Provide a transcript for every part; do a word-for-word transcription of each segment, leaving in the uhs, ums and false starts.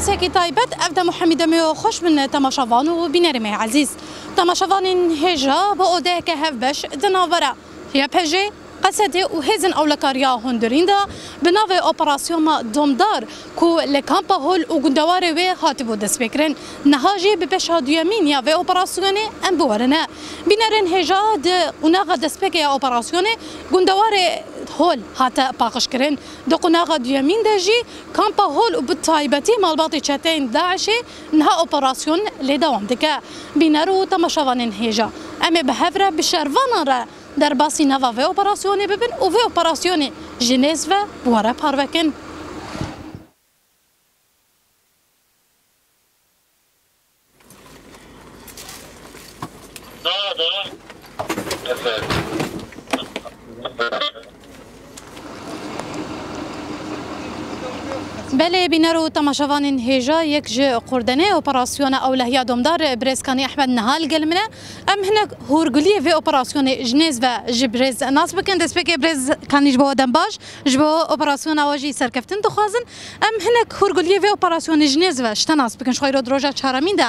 Sekî taybet, ev dem û hemî demê xweş bin temaşevan û bînerê me ezîz. Temaşevanên hêja bi odeyeke hevbeş di navbera Y P J, Q S D û hêzên ewlekariya hundirîn de bi navê Operasyona Domdar ku li Kampa Hol û gundewarê wê hatibû destpêkirin, niha jî bi beşa duyemîn ya vê operasyonê em biwerine. Bînerên hêja di qunaxa destpêkê ya operasyonê gundewarê Hol hate paqijkirin. Di qunaxa duyemîn de jî Kampa Hol û bi taybetî malbatê çeteyên DAIŞê niha operasyon lê dewam dike. Bîner û temaşevanên hêja, em ê bi hev re bi şervanan re derbasî nava vê operasyonê bibin û vê operasyonê ji nêz ve bi we re parve kin. Belê, bîner û temaşevanên hêja, yek ji qurdenê operasyona ewlehiya domdar, birêz Kanî Ehmed niha li gel min e. Em hinek hûrguliyê vê operasyonê ji nêz ve ji birêz nas bikin. Destpêkê birêz Kanî ji bo we dem baş, ji bo operasyona we jî serkeftin dixwazin. Em hinek hûrguliyê vê operasyonê ji nêz ve ji te nas bikin. Ji xwe îro di roja çaremîn de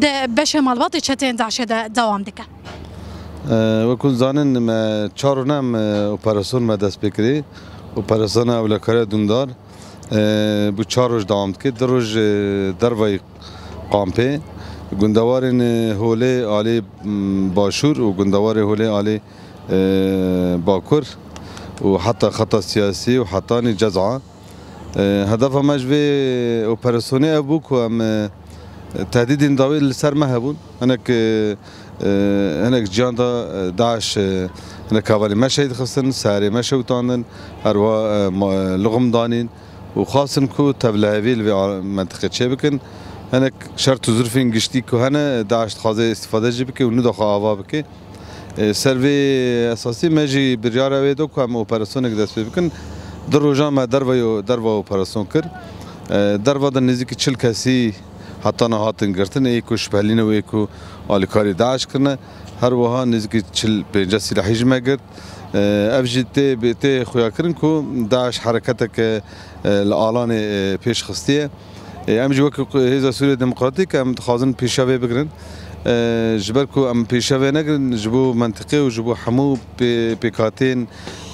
di beşê malbatê çeteyên DAIŞê de dewam dike. E, wekû zanin, me çar rûne em, e, operasyon me dest pê kirî. Operasyona ewlekariya dûmdar, e, bû çar roj dewam dike. Du roj, e, dervayî kampê. Gundewarên, e, Holê alî, m, Başûr û gundewarê Holê alî, e, Bakur û heta xeta siyasî û hetanî ceza. E, hedefa me ji vê operasyonê ev bû ku em, e, tehdîdên dawî li ser me hebûn. Hinek, e, e, hinek ciyan de, e, DAIŞ, e, hinek hevalên me şehîd xistin, serê me şewitandin, her wiha, e, ma-, luxim danîn û xwestin ku tevlihevî li vê a-, mentiqê çêbikin. Hinek şert û zirfên giştî ku hene, DAIŞ dixwaze îstîfade jî bike û nû daxwe ava bike. E, ser vê esasî me jî biryara wê da ku em operasyonek dest pê bikin. Du rojan me derva yo-, derva operasyon kir. E, derva de nêzîkî çil kesî heta niha hatin girtin. Ê ku şüphelî ne û ê ku alîkarî DAIŞ kirine. Her wiha nêzîkî çil pênceh sîlahî ji me girt. E, ev jî tê, tê xuyakirin ku DAIŞ hereketeke, e, li Alanê, e, pêş xistiye. E, em jî wekî Hêza Sûriya Demokratîk em dixwazin pêşiya vê bigirin. E, ji ber ku em pêşiya vê negirin, ji bo mentiqê û ji bo hemû pê-, pêkhateyên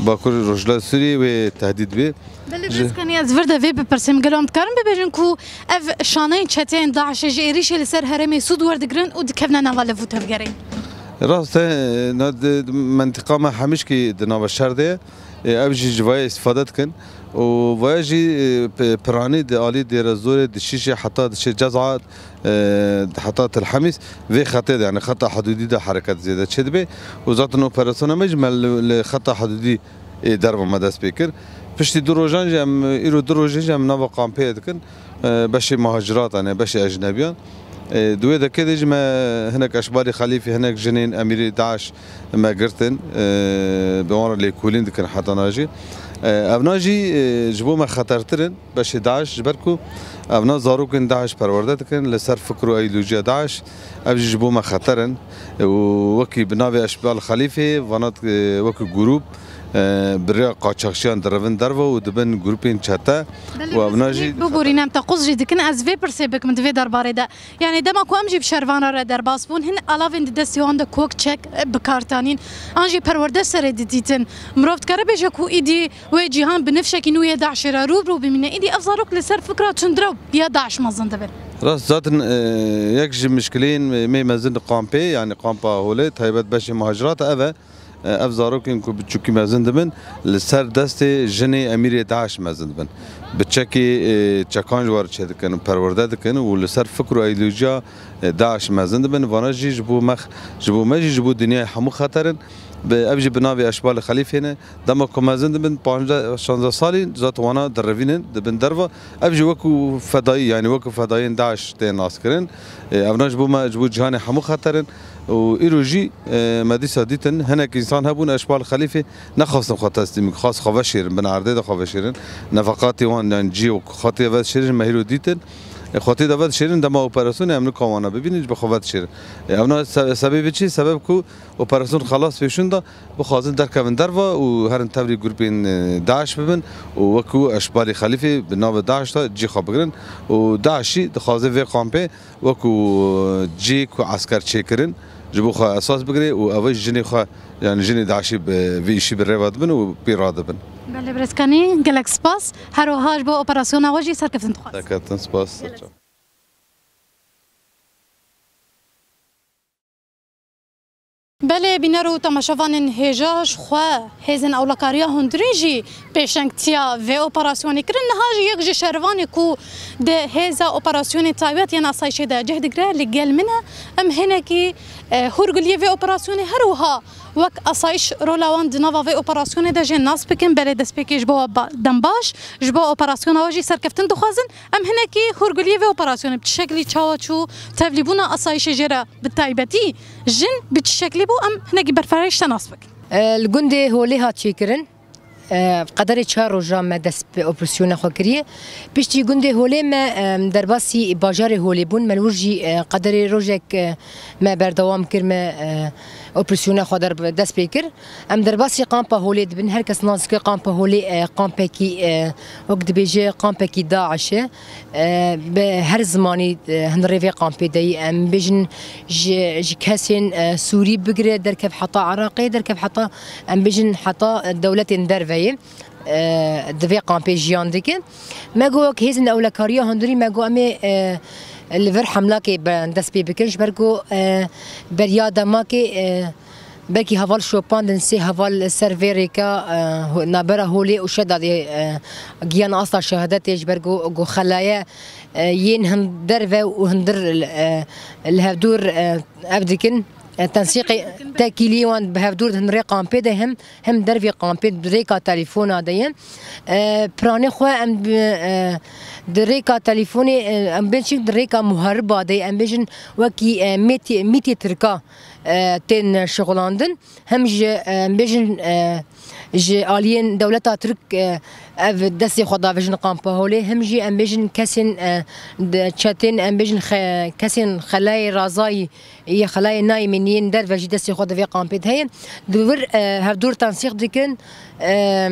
Bakur Rojhilat Sûriyê wê tehdîd bê. Belê, ji birêz Kanî, ez vir de vê bipirsim. Gelo em dikarin bibêjin ku ev şaneyên çeteyên DAIŞê ji êrîşê li ser herêmê sûd werdigirin û dikevne nava liv û tevgerê? Rast e, na di, mentiqa me hemîşkî di nava şer de ye. E, ev jî ji vaya îstîfade dikin. Û vaya jî, e, pe-, piranî di alî Dêrezorê, di Şîşê heta diçe Ceza, e, heta Til Hemîs vê xetê de, yani xeta hidûdî de hereket zêde çêdibe. Û zaten operasyona me jî me li, li xeta hidûdî ê derva me dest pê kir. Piştî du rojan jî em, îro du rojê jî em nava kampê dikin. E, beşê muhacirat, yani beşê ecnebiyan. E, di wê dekê de jî me hinek eşbalê Xelîfê, hinek jinên emîrê DAIŞ me girtin. E, bi wan re lêkolîn dikin heta na jî. E, evna jî, e, ji bo me xetertir in, beşê DAIŞ, ji ber ku evna zarokên DAIŞ perwerde dikin li ser fikr û îdeolojiya DAIŞ. Ev jî ji bo me xeter in. E, û wekî bi navê Eşbal Xelîfê, vana, e, wekî grûp, e, bi rêya qaçaxçiyan direvin derve û dibin grûpên çete. Belê, û evna jî biborîne, em teqûz jî dikin. Ez vê pirsê bikim di vê derbarê de. Yani dema ku em jî bi şervana re derbas bûn, hin alavên di destê wan de kok, çek, e, bi kar tanîn. An jî perwerde serê didîtin. Mirov dikare bêje ku îdî wê cîhan bi nifşekî nû yê DAIŞê re rû bi rû bimîne. Îdî ev zarok li ser fikra tundrew ya DAIŞ mezin dibin. Rast, zaten, e, yek ji mişkileyên me mezin di kampê, yani kampa Holê, taybet beşê muhacirat ev e. E, ev zarokên ku biçûkî mezin dibin, li ser destê jinê emîrê DAIŞ mezin dibin. Bi çekê, e, çekan ji wan re çêdikin, perwerde dikin û li ser fikr û îdeolojiya, e, DAIŞ mezin dibin. Vana jî ji bo me, ji bo me jî, ji bo dinyayê hemû xeter in. Bi, ev jî bi navê Eşbalê Xelîfê ne. Dema ku mezin dibin, panzdeh, şazdeh salî, zaten wana direvînin, dibin derva. Ev jî wekî fedayî, yani wekî fedayên DAIŞ tên naskirin. E, evna ji bo me, ji bo cîhanê hemû xeter in. Û îro jî, e, me dîsa dîtin, hinek însan hebûn, Eşbal Xelîfê nexwastin xwe teslîm bikin, xwest xwe veşêrin, bin erdê de xwe veşêrin. Nefeqatê wan, yani cihê xwe tê veşêrin, me hîro dîtin. E, xwetî de vedişêrin, dema operasyonê em nikarin wana bibînin, ji bo xwe vedişêrin. E, evna se-, sebebê çi? Sebeb ku operasyon xelas pêşûn de, bixwazin derkevin derva û herin tevlî grûpên, e, DAIŞ bibin û wekî Eşbalî Xelîfê bi navê DAIŞ de cî xwe bigirin û DAIŞ jî dixwaze vê kampê wekî cî ku esker çêkirin, ji bo xwe esas bigire û ew ê jinê xwe, yani jinê DAIŞê bi vê îşî bi rê ve dibin û pê radibin. Belê birêz Kanî, gelek spas. Her wiha ji bo operasyona we jî serkeftin dixwazim. Serkeftin, spas. Belê, bîner û temaşevanên hêja, ji xwe hêzên ewlekariya hundirîn jî pêşengtiya vê operasyonê kirin. Niha jî yek ji şervanê ku di hêza operasyonê taybet yên asayişê de cih digire, li gel min e. Em hinekî, e, hûrguliyê vê operasyonê, her wiha wek asayiş rola wan di nava vê operasyonê de jê nas bikin. Belê, destpêkê ji bo we ba-, dem baş, ji bo operasyona we jî serkeftin dixwazin. Em hinekî hûrguliyê vê operasyonê bi çi şeklî çawa çû, tevlîbûna asayişê jê re bi taybetî jin bi çi şeklî bû, em hinekî berfirehîş te nas bikin. E, li gundê Holê hat çêkirin. E, qederê çar roja me dest bi operasyona xwe kiriye. Piştî gundê Holê me, e, derbasî bajarê Holê bûn. Me li wir jî, e, qederê rojek, e, me berdewam kir, me, e, operasyona xwe der-, dest pê kir. Em derbasî kampa Holê dibin. Her kes nas dike kampa Holê, e, kampekî, e, wek dibêje kampekî DAIŞ e. E, bi her zimanî, e, hundirê vê kampê de yî. Em bêjin ji, ji kesên, e, Sûrî bigire derkev heta Iraqê, derkev heta, em bêjin heta, e, dewletên derveyê, e, di vê kampê jiyan dikin. Me got wek hêzên ewlekariya hundirî me got em ê, e, li vir hemlakê be-, dest pê bikin, ji ber ku, e, beriya demakê, e, belkî heval şopandin, sê heval li ser vê rêka, e, ho-, navbera Holê û Şedadê, e, giyan asta şehadetê, ji ber ku, ku xelaye, e, yên hin derve û hundir, e, li hevdûr, e, ev dikin, e, tensîqê, tekîlî wan bi hevdûr di hundirê kampê de hem, hem dervê kampê di rêka telefona de ye. E, piranê xwe em bi, e, di rêka telefonê, e, em bên çi di rêka muhariba de ye, em bêjin wekî, e, mîtê, mîtê tirka, e, tên şixulandin. Hem ji, e, em bêjin, e, ji aliyên dewleta Tirk, e, ev destê xwe davêjin kampa Holê, hem jî em bêjin kesên, e, de-, çetên, em bêjin xe-, kesên xelayê razayî yê xelayê nayê min yên derve jî destê xwe di vê kampê de heye. Di wir, e, hevdûr tensîq dikin. E,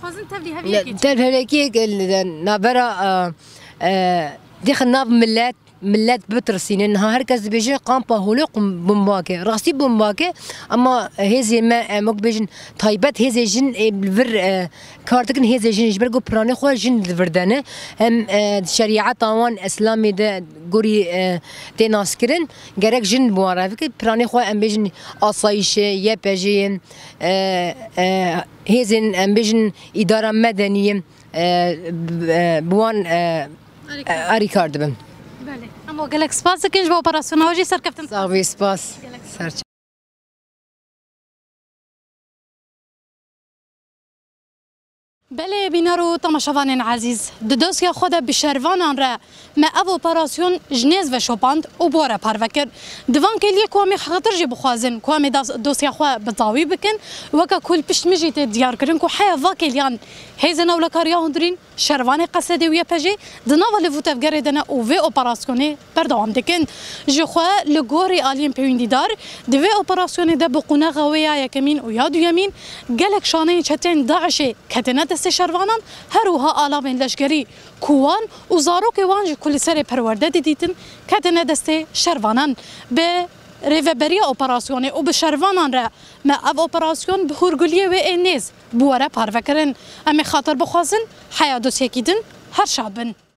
Xwazin tevlî heviyekê çêkin. Tev heviyekê, e, navbera, e, e, dixin nav millet, millet bitirsînin. Niha her kes dibêje kampa Holê qum-, bombake. Rastî bombake, ama hêzê me, em wek bêjin, taybet hêzê jin ê li vir, e, kar dikin, hêzê jin ji ber ku piranê xwe jin li vir de ne. Em, e, şerîeta wan Îslamê de gorî, e, tê naskirin, gerek jin bi wan re bike. Piranê xwe em bêjin asayişê, Y P J'ê, e, e, hêzên em bêjin îdara medeniyê, e, b-, e, bi wan, e, Alîkar. E, alîkar dibin. Belê. Em we gelek spas dikin ji bo operasyona we jî serkeftin. Sax bî, spas. Gelek spas. Ser Belê, bîner û temaşevanên ezîz, di dosya xwe de bi şervanan re me ev operasyon ji nêz ve şopand û bi we re parve kir. Di van kêliyê ku em ê xatir jî bixwazin ku em ê das-, dosya xwe bi dawî bikin, weke ku li pişt min jî tê diyar kirin ku heya va kêliyan hêzên ewlekariya hundirîn, şervanê Qesedê û Y P J'ê di nava liv û tevgerê de ne û vê operasyonê berdewam dikin. Ji xwe li gorî aliyên pêwîndîdar di vê operasyonê de bi qunexa wê ya yekemîn û ya duyemîn gelek şaneyên çeteyên DAIŞê ketine destê şervanan, her wiha alavên leşkerî ku wan û zarokê wan jî ku li serê perwerde didîtin ketine destê şervanan. Bi rêveberiya operasyonê û bi şervanan re me ev operasyon bi hûrguliyê wê ê nêz bi we re parve kirin. Em ê xatir bixwazin heya dosyekî din her şa bin.